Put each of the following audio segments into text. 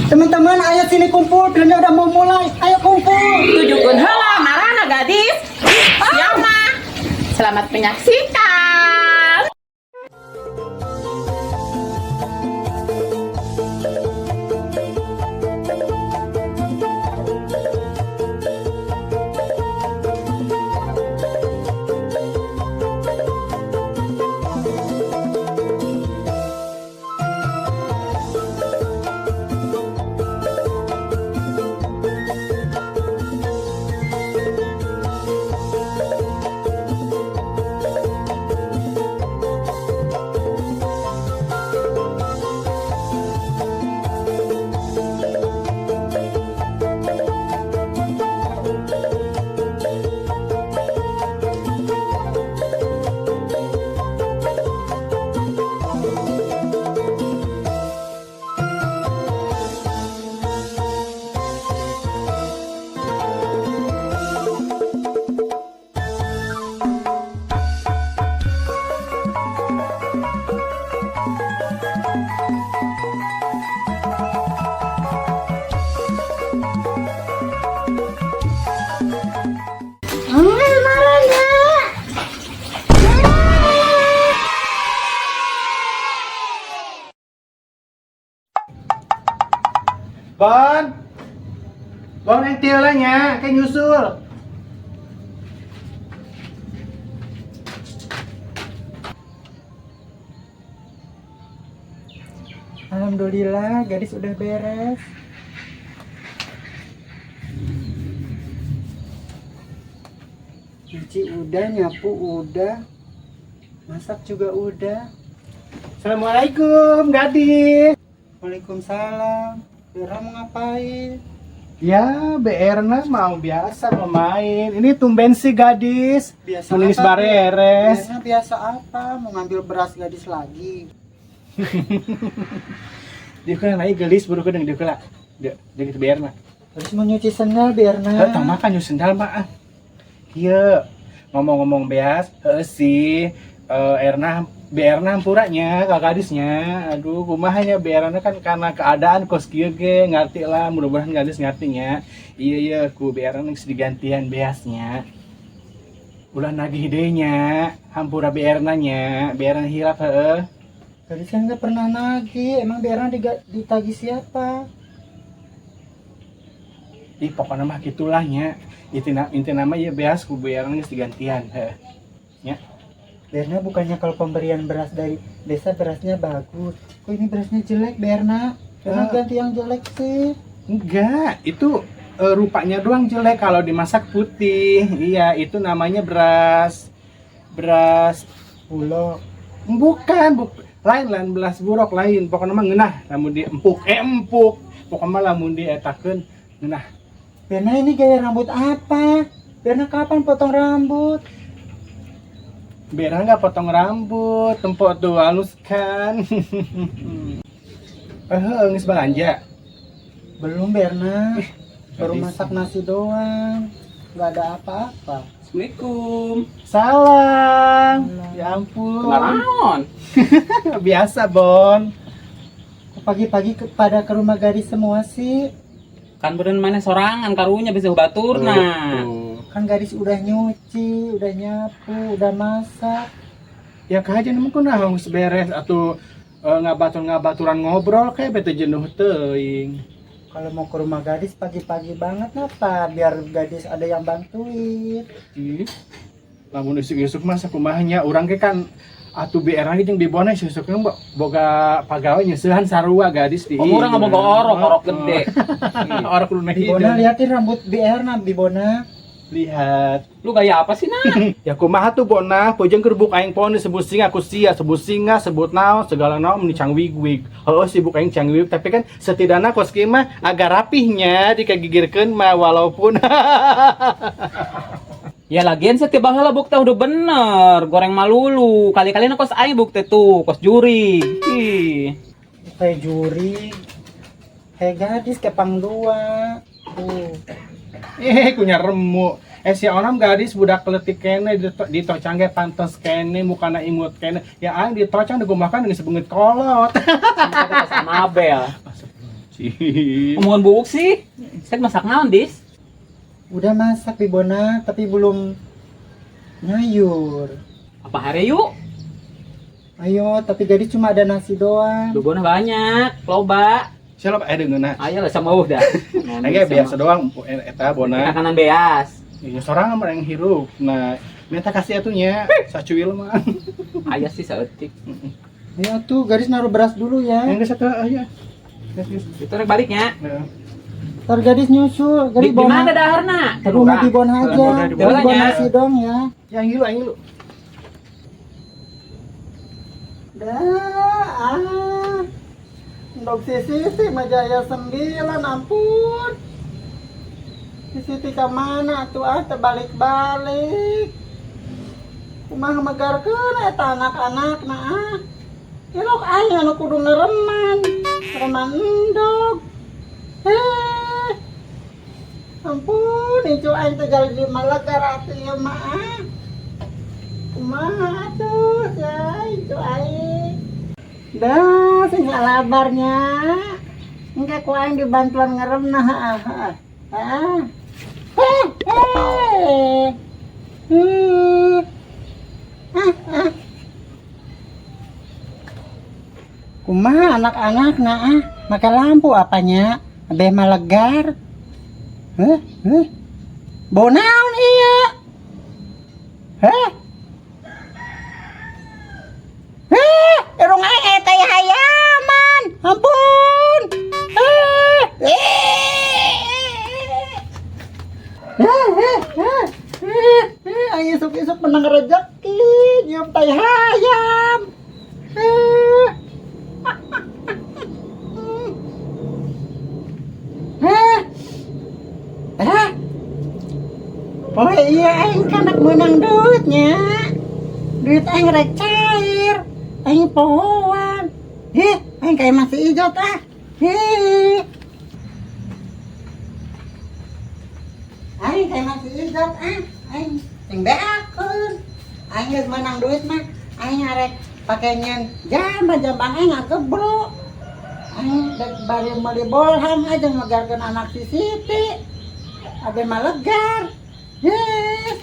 Teman-teman, ayo sini kumpul, filmnya udah mau mulai. Ayo kumpul. Tunjukkeun heula marana, gadis. Siapa? Selamat menyaksikan. Marana. Bon. Bon yang tiulanya, kayak nyusul. Alhamdulillah, gadis udah beres. Nyuci udah, nyapu udah, masak juga udah. Assalamualaikum, gadis. Waalaikumsalam. Bera mau ngapain? Ya, BR-na mau biasa mau main. Ini tumben sih gadis. Biasa Menulis apa? bareres. Berna biasa apa? Mau ngambil beras gadis lagi. Dia kan naik gelis buru kedeng dia kela. Dia dia gitu BR-na. Terus mau nyuci sendal, Berna. Heuh, tong makan nyusun sendal mah. Ah. Kieu. Ngomong-ngomong beas, heuh sih Erna BR-na hampuranya ka gadisnya. Aduh, kumaha nya BR-na kan karena keadaan kos kieu ge ngarti lah, mudah-mudahan gadis ngartinya. Iya iya ku BR-na geus digantian beasnya. Ulah nagih deui nya, hampura BR-na nya, BR-na hilap heueuh. Gadis kan nggak pernah nagih. Emang Berna ditagih siapa? Ih, pokoknya mah gitulah nya. Intina intina mah ieu beas ku BR-na geus digantian heueuh. Berna bukannya kalau pemberian beras dari desa berasnya bagus. Kok ini berasnya jelek, Berna? Berna Eh. ganti yang jelek sih. Enggak, itu rupanya doang jelek kalau dimasak putih. Iya, itu namanya beras beras Bulog. bukan, lain lain beras buruk lain. Pokoknya mah ngeunah lamun di empuk, empuk. Pokoknya mah lamun dietakeun ngeunah. Berna ini gaya rambut apa? Berna kapan potong rambut? Biar nggak potong rambut, tempok tuh halus kan. Eh, geus belanja. Belum, Berna. Baru Gadis. masak nasi doang. Nggak ada apa-apa. Assalamualaikum. Salam. Ya ampun. Naon? Biasa, Bon. Kok pagi-pagi pada ke rumah gadis semua sih? Kan beureun maneh sorangan karunya bisa baturna. Tuh. Kan gadis udah nyuci, udah nyapu, udah masak. Ya kajian emang kunaon geus beres atuh ngabatur-ngabaturan ngobrol kayak bete jenuh teuing. Kalau mau ke rumah gadis pagi-pagi banget napa? Biar gadis ada yang bantuin. Ih. Lamun isuk-isuk mah sakumaha nya urang ge kan atuh BR lagi jeung bibona isuk-isukna boga pagawe nyeusehan sarua gadis di. Oh, urang boga orok, orok gede. Orok lu Bibona liatin rambut BR nah Bibona. Lihat. Lu gaya apa sih, nah? Ya kumaha tuh bona, pojeng keur buk aing poon disebut singa ku sia, sebut singa, sebut naon, segala naon meni cangwig-wig. Heueuh sibuk aing cangwig, tapi kan setidaknya kos kieu mah agak rapihnya dikagigirkeun mah walaupun Ya lagian setiap baheula buk teh udah bener, goreng malulu. Kali-kali kos aing buk teh tuh, kos juri. Ih. Kayak juri. Kayak gadis kepang dua. Tuh. Eh, kunya remuk. Eh, si onam gadis budak keletik kene ditocang ge pantes kene mukana imut kene. Ya aing ditocang digumakan dengan sebeungit kolot. Kos Anabel. Cih. Omongan buuk sih. Saya masak naon, Dis? Udah masak Bibona, tapi belum nyayur. Apa hari yuk? Ayo, tapi gadis cuma ada nasi doang. Bibona banyak, loba. Siapa deungeunna? Ayo lah sama udah. Aing biasa doang eta bona. Makanan beas. Ya sorang mah yang hirup. Nah, minta kasih atunya sacuil mah. Aya sih saeutik. Ayo tuh, gadis naruh beras dulu ya. Yang geus atuh aya. Geus geus. Itu rek baliknya. Heeh. Ntar gadis nyusul, gadis Di mana daharna? Di rumah Bibona aja. Di Gadis bawa Bona. nasi dong ya. Ya aing ngilu, aing ngilu. Dah, ah. Ndog si Siti Majaya 9, ampun. Si Siti ka mana tuh ah terbalik-balik. Kumaha megarkeun eta anak-anak nah ah. Ilok aing anu kudu ngereman. Reman endog. Eh. Ampun, incu aing teh jadi malegar atuh ieu mah ah. Kumaha atuh, ya incu aing. Dah, sing labarnya. Engke ku aing dibantuan ngerem nah ah ah. Ah. Eh, eh. Hmm. Ah, ah. Kumaha anak-anak nah ah, make lampu apanya? Abeh malegar. Heh, heh. Bau naon ieu? Heh? Heh, irung aing eta hayaman. Ampun. Eh, eh. Eh, eh, eh. Eh, eh, aing isuk-isuk menang rezeki, nyium tai hayam. Eh. Eh. Eh. Oh iya aing kan rek meunang duitnya. Duit aing rek cair. Aing pohoan. Ih, aing kayak masih ijot ah. Ih. Aing kayak masih ijot ah. Aing sing beakeun. Aing geus meunang duit mah aing arek pake nyen jamban-jamban aing ngagebruk. Aing dek bari meuli bolham aja ngegarkeun anak si Siti. Abe malegar. Yes.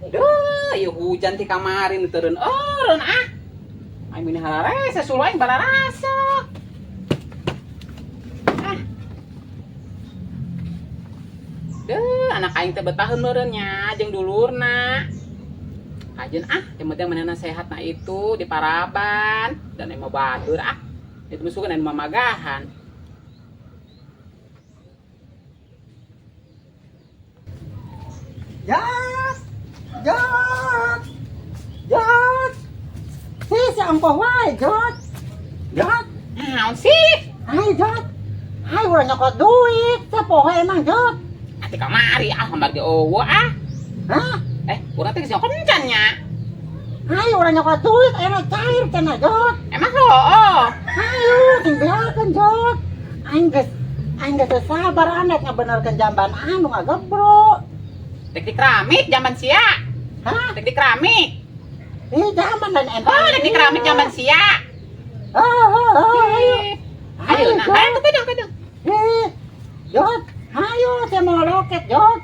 Duh, ieu hujan ti kamarin teureun eureun ah. Aing mini hararese suluh aing bararasa. Ah. Duh, anak aing teh betaheun meureun nya jeung dulurna. Hajeun ah, yang penting manehna sehat na itu di paraban dan emang batur ah. Itu musuhkeun anu mamagahan. Jat, jat, jat. Hei, si ampoh wae, jat. Jat. Naon sih? Hai, jat. Hai, urang nyokot duit. Sapoho emang, jat. Ati kamari ah, hambar ge eueuh ah. Hah? Urang teh geus nyokot encan nya. Hai, urang nyokot duit, ayeuna cair cenah, jat. Emang heueuh. Hayu, sing beakeun, jat. Aing geus sabar anak ngabenerkeun jamban anu ngagebrok. Tek di keramik jamban sia. Hah? Tek di keramik. Ih, jamban dan emang. Oh, tek di keramik jamban sia. Oh, oh, oh, ayo. Ayo, nah, Jod. ayo pedang, pedang. Eh, Jod, ayo saya mau loket, Jod.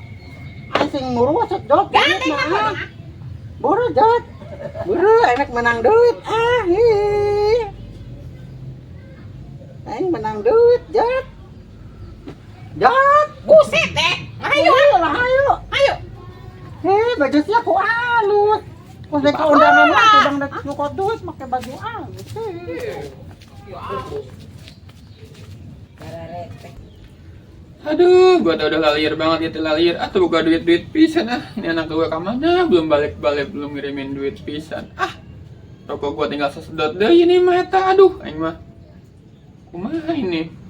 Aing sing ngurusut, Jod. Gandeng Duit mah, mah, ah. Buru, Jod. Buru, enak menang duit. Ah, ih. Aing menang duit, Jod. Jod. Buset, eh. Ayo, ayo lah, ayo. Ayo. Eh, baju sia ku halus. Kok saya ke undangan lah, sedang dek nyokot duit make baju halus. Aduh, gua tuh udah lalir banget gitu lalir. Ah, tuh buka duit-duit pisan ah. Ini anak gua ke mana? Belum balik-balik, belum ngirimin duit pisan. Ah, rokok gua tinggal sesedot deh ini mah eta. Aduh, aing mah. Kumaha ini?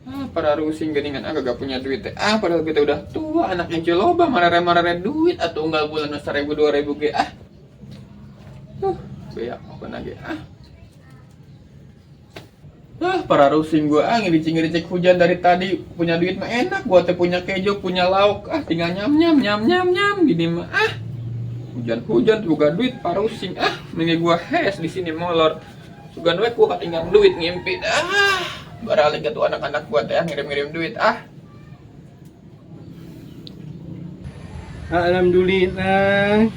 Ah, para rusing geningan ah gak punya duit teh. Ah, padahal kita udah tua, anaknya loba marare-marare duit atau unggal bulan 1000 2000 ge ah. Beak apa nage ah. Ah, para rusing gua ah ngiricing-ngiricik hujan dari tadi, punya duit mah enak, gua teh punya kejo, punya lauk, ah tinggal nyam nyam nyam nyam nyam gini mah ah. Hujan-hujan buka duit parusing ah, mending gua hes di sini molor. Sugan we gua ketinggalan duit ngimpi dah. Baralik tuh anak-anak gua teh ngirim-ngirim duit ah. Alhamdulillah.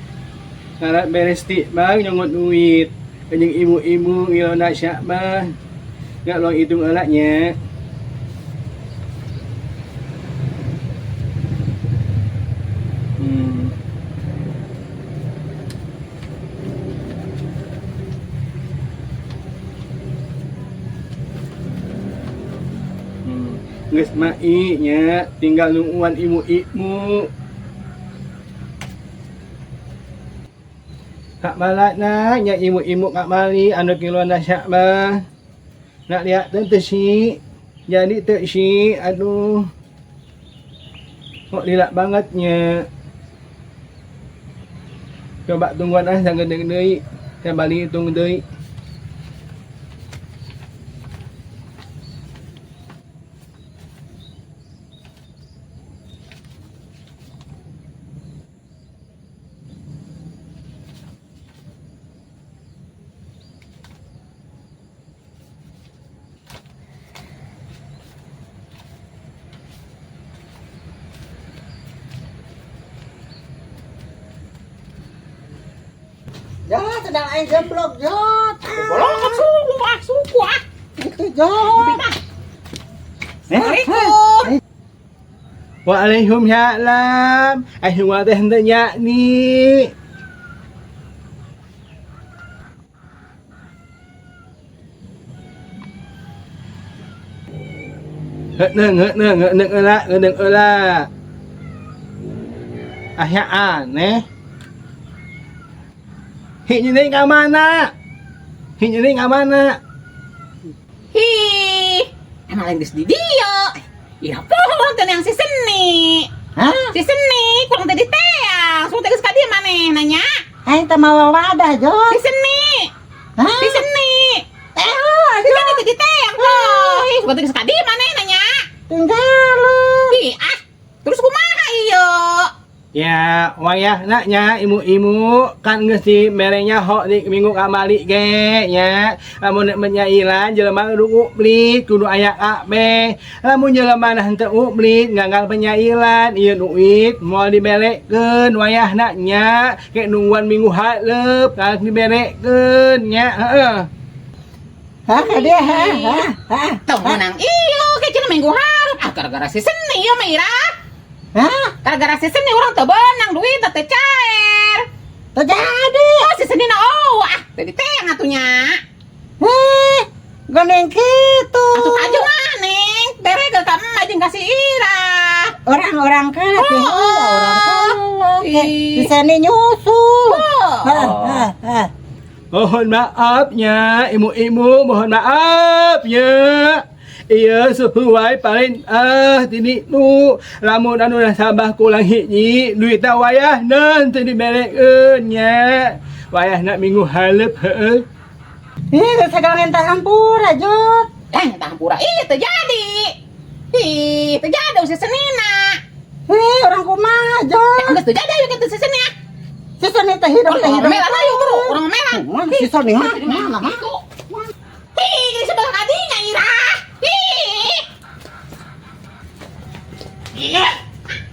Ngarat beres ti bang nyongot duit. Jeung ibu-ibu ngilona Syakban. Enggak luang hitung elaknya. Geus mai nya tinggal nungguan ibu-ibu. Kak malat na nya ibu-ibu kak mali anu kiluan syak mah. Nak lihat teu si. Jadi teu si aduh. Kok lilak bangetnya. Coba tungguan ah sanggeudeung deui. Saya balik hitung deui. Jod, sedang aing gemblok, Jod. Bolong suku ah, suku ah. Itu, Jod. Assalamualaikum. Waalaikumsalam. Aing wa teh henteu nya ni. Heuneung heuneung heuneung heula, heuneung heula. Aya aneh. Hi nyening ka mana? Hi nyening ka mana? Hi, emang lain geus di dieu. Ya pohon teh yang si Seni. Hah? Si Seni kurang teh diteang. Suruh teh geus ka dieu maneh nanya. Aing teh mawa wadah, Jod. Si Seni. Hah? Si Seni. Eh, Si Seni teh diteang kok. Hi, suruh teh geus ka dieu maneh nanya. tinggal. Hi, ah. Terus kumaha ieu? Ya, wayahna nya imu-imu kan geus di merenya ho di minggu kamari ge nya. Lamun menyailan jelema kudu nguplik, kudu aya kabeh. Lamun jelema nah henteu nguplik nganggal penyailan ieu duit moal diberekeun wayahna nya. Ke nungguan minggu hareup kan diberekeun nya, heeh. Hah, dia, hah, hah, hah. Tong menang ieu ke cenah minggu hareup. Ah, gara-gara si Seni ieu mah Ira. Hah? Gara-gara si Seni urang teu beunang duit teh cair. Terjadi. Oh, si Seni na oh, ah, teu diteang atunya. Heh, geuning kitu. Atuh aja mah, Neng. Bere ke ka emak jeung ka si Ira. Orang-orang kalah, Oh, orang kalah. Ih. Si Seni nyusul. Oh. Hah, hah, hah. Mohon maafnya, ibu-ibu, mohon maafnya. Iya sesuai paling tini nu lamun anu nasabah kurang hiji duitna wayahna teu diberekeun nya. Wayahna minggu hareup heueuh. Ih, segala minta hampura, Jod. Eh, minta hampura ieu teu jadi. Ih, teu jadi si Senina. Ih, orang kumaha, Jod. Geus teu jadi ayo kitu si Seni ah. Si Seni teh hidung teh Urang hidung. melan ayo bro, urang melan. Mana si Seni, hah? Mana, hah? Gitu. Ih, di sebelah kadinya Ira. Ih. Iya.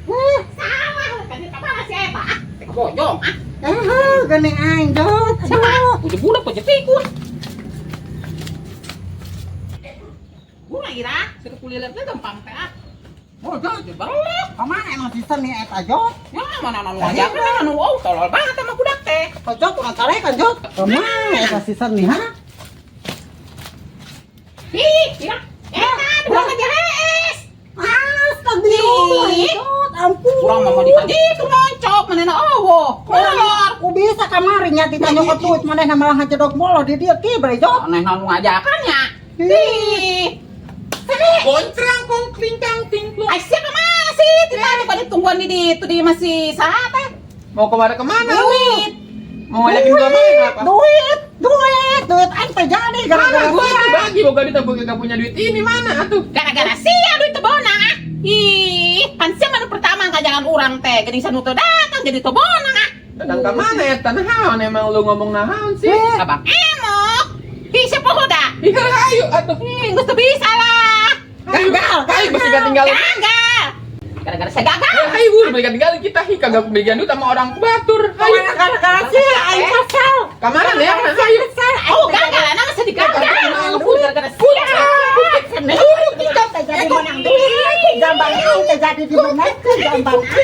Eh, Salah, kan eta mana si eta ah. Teh bojong ah. eh, geuning aing, Jod. Siapa? Aduh. Puji budak, puji pikun. Gua Ira, suka kuliah teh gampang teh ah. Oh, Jod. Balok. Kamana emang si Seni eta, Jod? Ya mana anu ngajakan anu wow tolol banget sama budak teh. Oh, Jod, urang carekan, Jod. Kamana eta si Seni, hah? Ih, Ira. Eta, urang aja hees. Astagfirullah, Ih. Jod, ampun. Urang mah mau dipagi itu moncok manehna eueuh. Kolor. Ku bisa kamari nya ditanya nyokot duit manehna malah ngajedog molo di dieu ki bre, Jod. Manehna nu ngajakan nya. Ih. Kontrang kong klingkang tingklung. Ai sia kemana sih? Tidak ada tungguan di ditu di masih saha teh? Mau kemana kemana lu? Duit. Mau ngajakin gua mana apa? Duit, duit, duit aing teh jadi Mana gara-gara gua sia. tuh bagi boga duit gua gak punya duit ini mana atuh? Gara-gara sia duit teu bonang ah. Ih, pan sia mah nu pertama ngajakan urang teh geuning sanu teu datang jadi teu bonang ah. Datang ke mana ya? Naon emang lu ngomong naon sih? Eh, Abang emok. Bisa poho da. Iya, ayo atuh. Geus teu bisa lah. Gagal, Ayo besi tinggal. Gagal. Gara-gara saya gagal. Ayo buru beli tinggal kita hi kagak belian duit sama orang batur. Ayo. Gara-gara sih aing kesel. Kamana ya? Ayo. Kesel. Oh, gagal, anak sedih gagal. Gara-gara sia. Jadi menang duit, jamban aing teh jadi dimeunangkeun jamban aing.